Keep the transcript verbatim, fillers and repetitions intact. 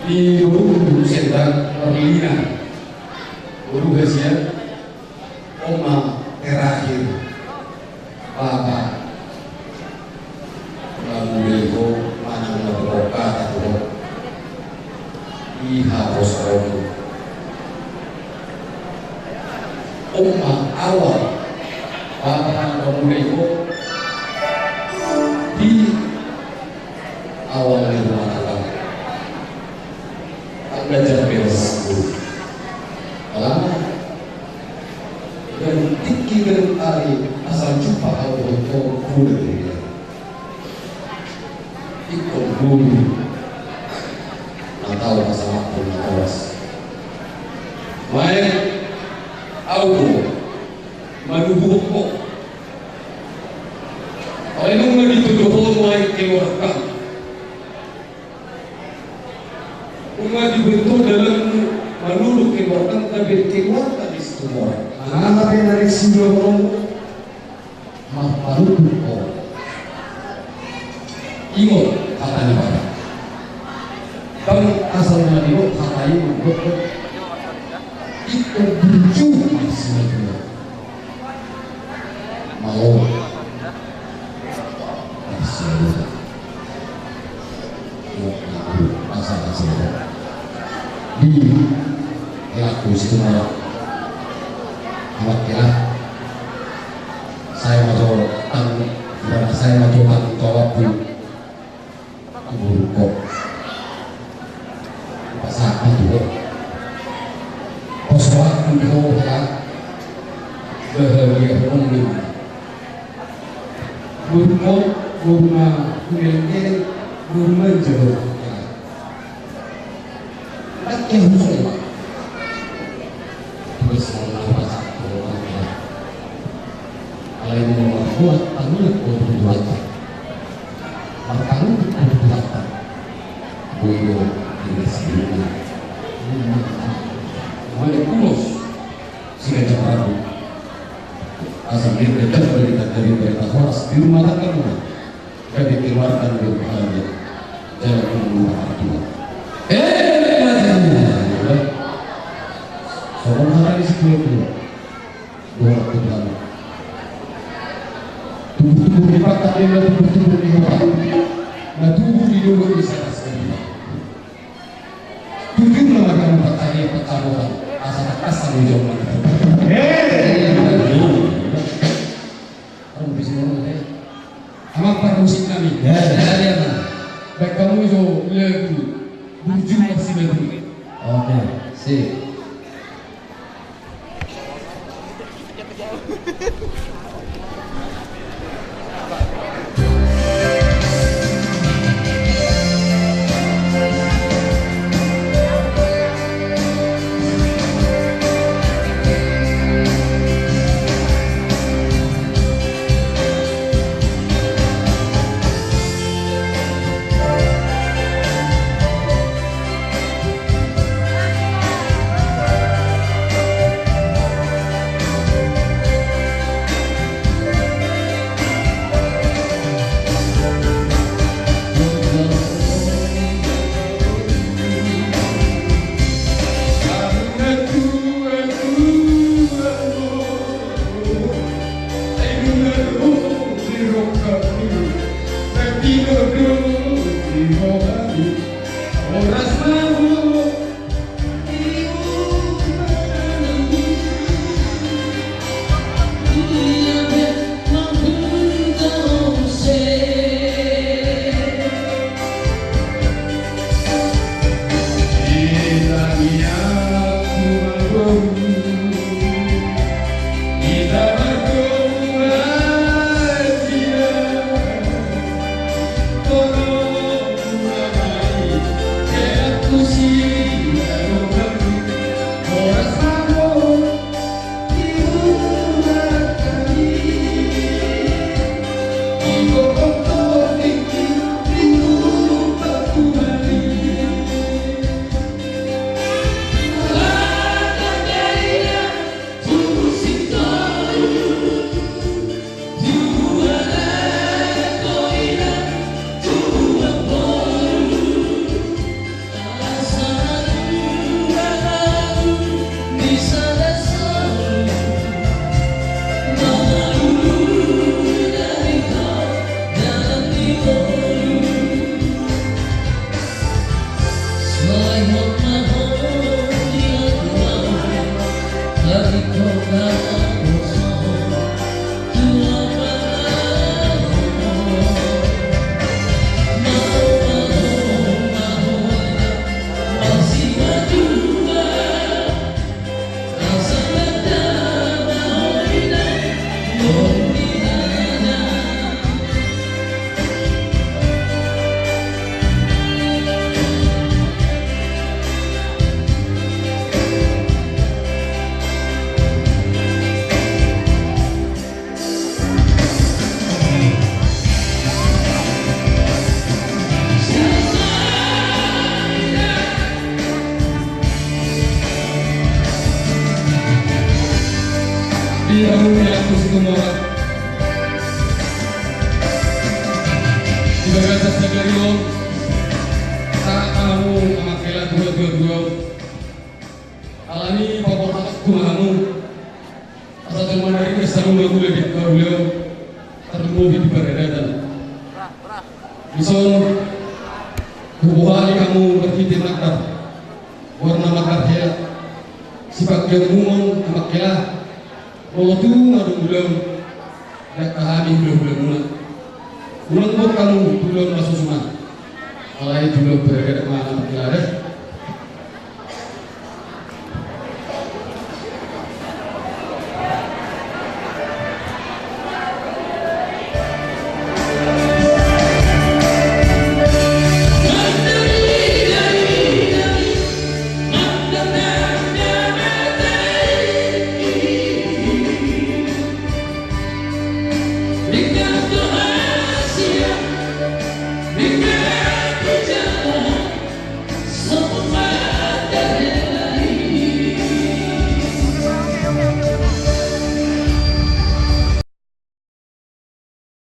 Di boru sendang Erlina. Boru hasian. Oma terakhir. Bapa. Lalu bego manang na berokata tu ho. Iha pos romu. Oma awal. Bapa lalu bego. Di awal ni rumah tangga. Anda jangan beres. Alama. Dan tingki dan ari asal jumpa kau untuk kuda dia. Ikut guru. Atau masalah pun awas. Main. Au. Manubuhok ko. Oleh nunga dituduh ho main keluarga. Nunga dibentuk dalam menurut keluarga, tapi keluarga di situ orang. Mana pe na di situ orang. Mampalutu ho. Ingot hata ni bapa. Tong asal na diingot hata i manggot. Ito burju masih na dua. Mau. Masih na dua. Mau aku asal asal. Di. Elaku situ mau. Awak ya. Sai ma jo tanggung, sai ma jo tanggung jawabku. Burko. Pasahat tu ho. Pos waktu tu ho ya. Bahagia ho ni. Burko, burma, kuliah ini, burma jero. Rakyat Husola. Terus mengenal pasar Husola. Kalau yang mau buat tanggung jawab buat. Bertanggung jawab buat. Boyo, ini sendiri. Mulai kurus. Sehingga cepat. Asal dia kerja dari dari dari horas di rumah tangga. Gabe keluarga na berbahagia. Jalan menuju Tuhan. Eh, mati. Soal hal ini sepuluh puluh. Dua waktu dalam. Tubuh-tubuh di patah lima, tubuh-tubuh di empat. Nah, tubuh di dua di sana sendiri. Tujuh nama yang patah di patah orang. Asal kasar di jauh mana. Eh, Amang parmusik nami. Ya, ya, ya. Baik, kamu jo lagu Burju Masih Madu. Oke, sip. Di bagasan sadari on, sahat ma hamu amang hela, tua-tua, tua. Alani paborhatku ma hamu, asa jolma na ringas saluhutna di angka ulaon, tarlumobi di paradaton. Dison huboan hamu marhite mandar, goarna mandar hela. Sipangkeonmuna amang hela, molo tung adong ulaon, dang hami hula-hulamuna. Unang boi hamu tu ulaon na so suman. Alai tu ulaon paradaton ma amang hela da.